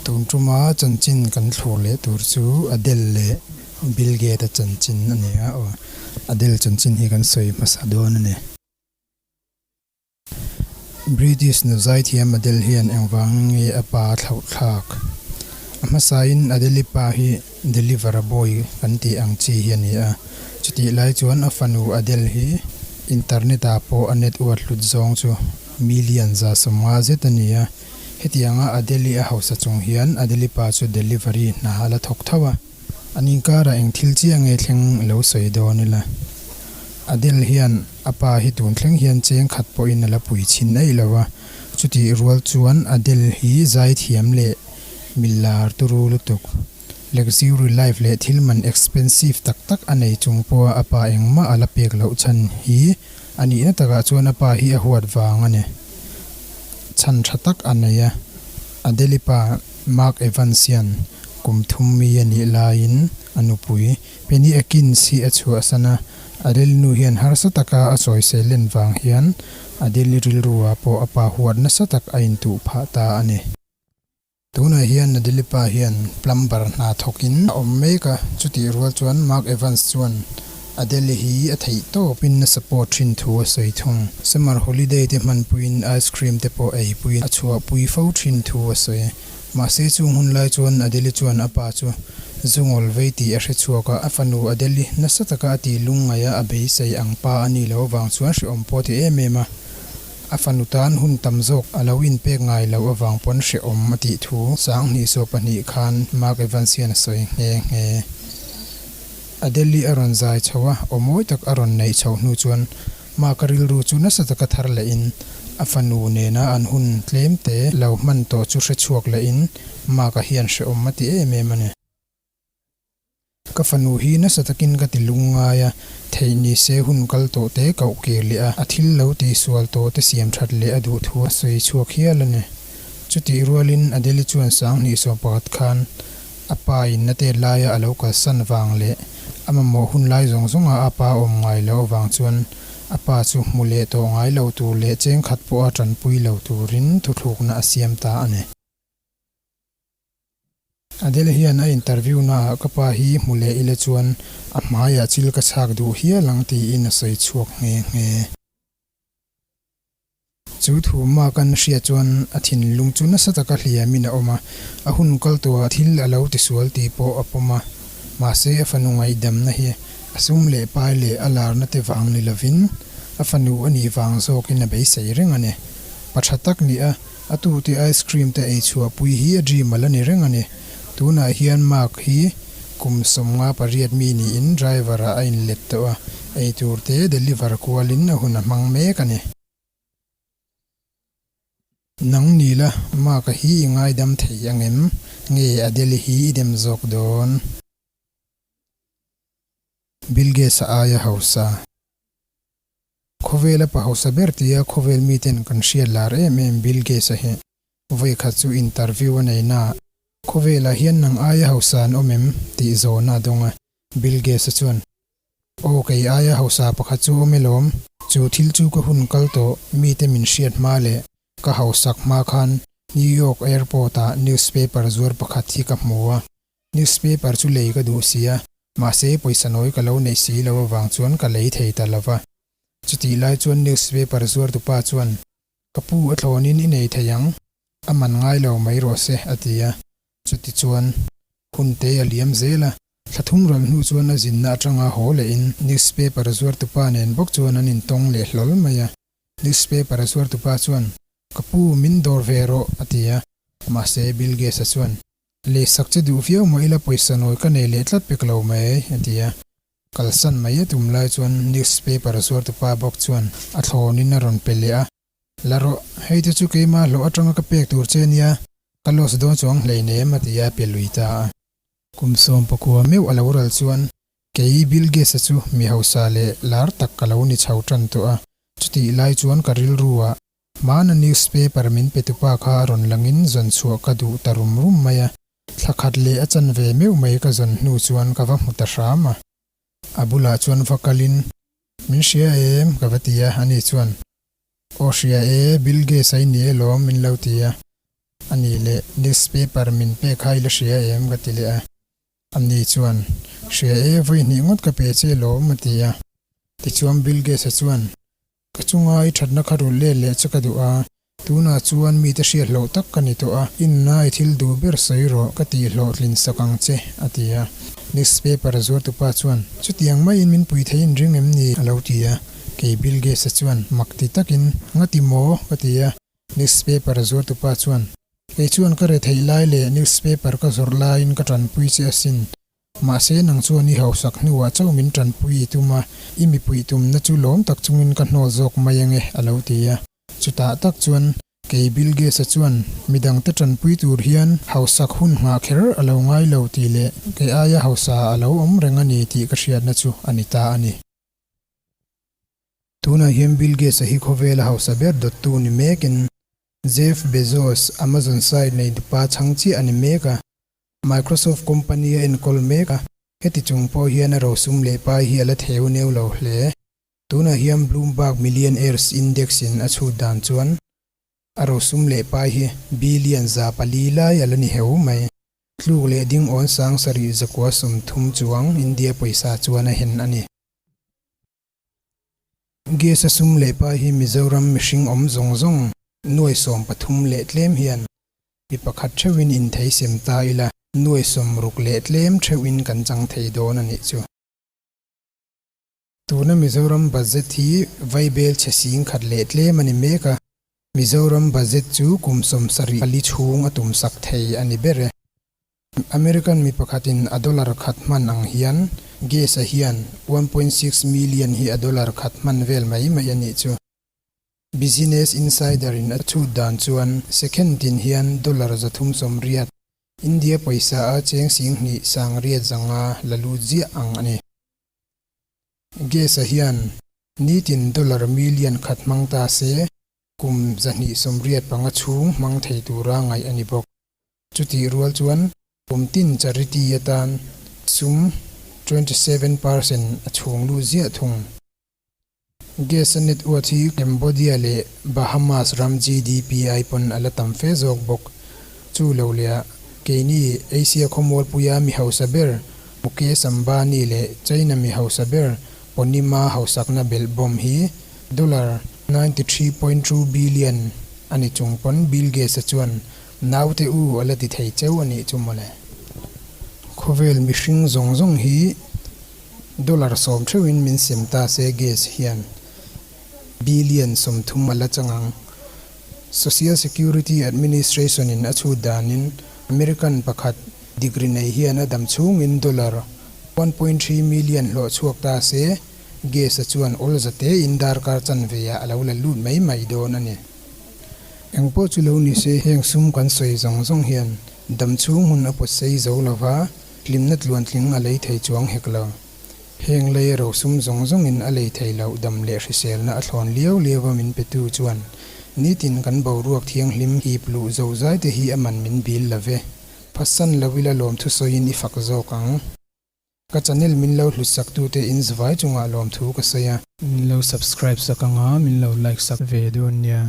Tun tuma chanchin kan thlur leh tur chu Adele leh Bill Gates-a chanchin a ni a, aw Adele chanchin hi kan sawi hmasa dawn a ni. British nu zaithiam Adele hian engvang nge a pa a thlauh thlak? A hmasain Adele-i pa hi deliver a boy kan tih ang chi hi a ni a, chutih lai chuan a fanu Adele hi internet ah pawh a network hlut zawng chu million 150 zet a ni a. Hetianga Adele-i a hausa chung hian Adele-i pa chu delivery hna a la thawk tho a. An inkarah eng thil chiah nge thleng lo sawi dawn ila. Adele hian a pa hi tun thleng hian cheng khat pawhin a la pui chhin eih lo a, chutih rual chuan Adele hi zaithiam leh millar turu lutuk, luxury life leh thil man expensive tak tak a nei chung pawha a pa engmah a la pek loh chhan hi a nihna takah chuan a pa hi a huat vang a ni. Chhan tha tak a nei a, Adele-i pa Mark Evans hian kum thum mi a nih laiin a nupui Penny Akins hi a chhuahsan a, Adele nu hian harsa taka a chawisel len vang hian Adele-i rilruah pawh a pa huat nasa tak a intuh phah ta a ni. Tunah hian Adele-i pa hian plumber hna thawkin a awm mek a, chutih rual chuan Mark Evans chuan Adele-i hi a theih tawpin a support thin thu a sawi thung. Summer holiday te hmanpuiin ice cream te pawh eipuiin a chhuahpui fo thin thu a sawi. Mahse chung hun lai chuan Adele-i chuan a pa chu zu ngawl vei tih a hre chhuak a, a fanu Adele-i nasa taka a tih lungngaih a a beisei ang pa a nih loh avang chuan hrehawm pawh a ti em em a. A fanu tan hun tam zawk a lo inpek ngai loh avang pawn hrehawm a tih thu 2022 khan Mark Evans hian a sawi nghe nghe. Adele-i a rawn zai chho a, aw mawi tak a rawn neih chhoh hnu chuan Mark-a rilru chu nasa taka thar lehin a fanu nena an hun tlem te lo hman tawh chu hre chhuak lehin Mark-a hian hrehawm a ti em em a ni. Ka fanu hi nasa takin ka ti lung ngai a, theih ni se hun kal tawh te koh kir leh a, a thil lo ti sual tawh te siam that leh a duh thu a sawi chhuak hial a ni. Chutih rualin Adele-i chuan 2011 khan A pa in a tet laia a lo kalsan vang leh a mamawh hun lai zawng zawnga a pa awm ngai loh avang chuan a pa chu hmu leh tawh ngai lo tur leh cheng khat pawha tanpui lo turin thuthlukna a siam ta a ni. Adele hian a interview naah ka pa hi hmu leh ila chuan a hmaiah chil ka chhak duh hial ang tiin a sawi chhuak nghe nghe. Chu thu Mark-a'n hria chuan a thinlung chu nasa taka hliamin a awm a, a hun kal tawhah thil a lo tisual tih pawh a pawm a. Mahse, a fanu ngaihdamna hi a sum leh pai leh a larna te vang ni lovin a fanu a nih vang zawkin a beisei reng a ni. Pa tha tak nih a, a tute ice cream te ei chhuahpui hi a dream a la ni reng a ni. Tunah hian Mark hi kum 58 mi niin driver-ah a inlet tawh a, eitur te deliver kualin a hun a hmang mek a ni. Nang ni la, Mark-a hi i ngaidam thei ang em? Nge Adele-i hi i dem zawk dawn? Bill Gates-a aia hausa. Khawvela pa hausa ber tia khawvel miten kan hriat lar em em Bill Gates-a hi vawi khat chu interview a nei na. Khawvelah hian nang aia hausa an awm em? tih zawhna a dawng a, Bill Gates-a chuan, Aw kei aia hausa pakhat chu awm elawm, chu thil chu ka hun kal tawh mite min hriat hma leh ka hausak hma khan New York Airport-ah newspaper zuar pakhat hi ka hmu a, newspaper chu lei ka duh si a, mahse pawisa nawi ka lo neih si lo avang chuan ka lei thei ta lo va. Chutih lai chuan newspaper zuartupa chuan, Ka pu a thlawnin i nei thei ang, a man ngai lo mai rawh se, a ti a. Chuti chuan hun te a liam zel a, thla thum ral hnu chuan a zinna atanga haw lehin newspaper zuartupa nen bawk chuan an intawng leh hlawl mai a. Newspaper zuartupa chuan, Ka pu, min dawr ve rawh, a ti a. Mahse, Bill Gates-a chuan, Lehsak che duh viau mah ila pawisa nawi ka nei leh tlat pek lo mai, a ti a. Kalsan mai a tum lai chuan newspaper zuartupa bawk chuan a thlawnin a rawn pe leh a, La rawh, hei te chu keimah hlawh atanga ka pek tur che nia, ka loss dawn chuang hleinem a ti a pe lui ta a. Kum 19 meuh a lo ral chuan kei Bill Gates-a chu mi hausa leh lar tak ka lo ni chho tan tawh a, chutih lai chuan ka rilru ah hmana newspaper min pe tupa kha a rawn langin zawn chhuah ka duh ta rum rum mai a, Thla khat leh a chanve meuh mai ka zawn hnu chuan ka va hmu ta hram a. A bulah chuan va kalin, Min hria em? ka va ti a, ani chuan, Aw hria e, Bill Gates a i ni e lawm, min lo ti a. A nih leh newspaper min pek kha i la hria em? ka ti leh a. Ani chuan, Hria e, vawi hnih ngawt ka pe che lawm, a ti a. Tichuan Bill Gates-a chuan, Ka chunga i thatna kha rulh let leh che ka duh a, tunah chuan mite hriat hlauh tak ka ni tawh a, i nuna i thil duh ber sawi rawh, ka tih hlawhtlin sak ang che, a ti a. Newspaper zuartupa chuan, Chutiang maiin min pui thei inring em ni? a lo ti a. Kei Bill Gates-a chuan mak ti takin, Ngati maw? ka ti a. Newspaper zuartupa chuan, Kei chuan ka retheih lai leh newspaper ka zawrh laiin ka tanpui che asin. Mahse nang chuan i hausak hnuah chauh min tanpui i tum a, i mipui tumna chu lawm tak chungin ka hnawl zawk mai ange, a lo ti a. Chutah tak chuan kei Bill Gates-a chuan midangte tanpui tur hian hausak hun nghah kher a lo ngai lo tih leh kei aia hausa a lo awm reng a ni tih ka hriatna chu a ni ta a ni. Tunah hian Bill Gates-a hi khawvela hausa ber dawttu ni mekin Jeff Bezos, Amazon site neitupa chhang chiah a ni mek a. Microsoft company a enkawl mek a, heti chung pawh hian a rosum leh pai hi a la theu neu lo hle. Tunah hian Bloomberg Millionaires Index in a chhut dan chuan a rosum leh pai hi billion 400 lai a la ni heu mai. Tluk leh ding awn 7330 chuang India pawisa chuan a hen a ni. Gas a sum leh pai hi Mizoram mihring awm zawng zawng nuai 13 leh tlem hian mi pakhat theuhin inthei sem ta ila nuai 60 leh tlem theuhin kan chang thei dawn a nih chu. Tuna Mizoram budget hi vaibel chhe 10,000 leh tlem a ni mek a, Mizoram budget chu kum 74 chhung a tumsak thei a ni ber e. American mi pakhatin a dollar khat hman ang hian Gates-a hian 1.6 million hi a dollar khat hman vel mai mai a nih chu. Business Insider-in a chhut dan chuan second tin hian dollar 380, India pawisa a cheng 2850 la lut ziah ang a ni. Gates-a hian nitin dollar million khat hmang ta se kum 285 chhung hmang thei tura ngaih a ni bawk. Chutih rual chuan kum tin charity atan sum 27% a chhung lut ziah thung. Gas a net worth hi Cambodia leh Bahamas ram GDP ai pawn a la tam fe zawk bawk. Chu lo leh keini Asia khawmualpuia mi hausa ber Mukesh Ambani leh China mi hausa ber Pony Ma hausakna belh bawm hi dollar 93.2 billion a ni chung pawn Bill Gates-a chuan Naute u a la ti thei cheu a nih chu mawle. Khawvel mihring zawng zawng hi dollar 10 theuhin min sem ta se gas hian billion 30 a la chang ang. Social Security Administration in a chhut danin American pakhat degree nei hian a dam chhungin dollar 1.3 million hlawh chhuak ta se gas a chuan awl zatein darkar chanve ah a lo la lut mai mai dawn a ni. Engpawh chu lo ni se heng sum kan sawi zawng zawng hian dam chhung hun a pawt sei zo lo va, hlimna tluantling a lei thei chuang hek lo. Heng lei ro sum zawng zawngin a lei thei loh dam leh hriselna a thlawn liau liau a min petu chuan nitin kan boruak thianghlim hip luh zo zai te hi a man min bil lo ve. Phatsan lo ila lawmthu sawiin i fak zawk ang. Ka channel min lo hlut sak tute in zavai chungah lawmthu ka sawi a. Min lo subscribe sak anga min lo like sak ve dawn nia.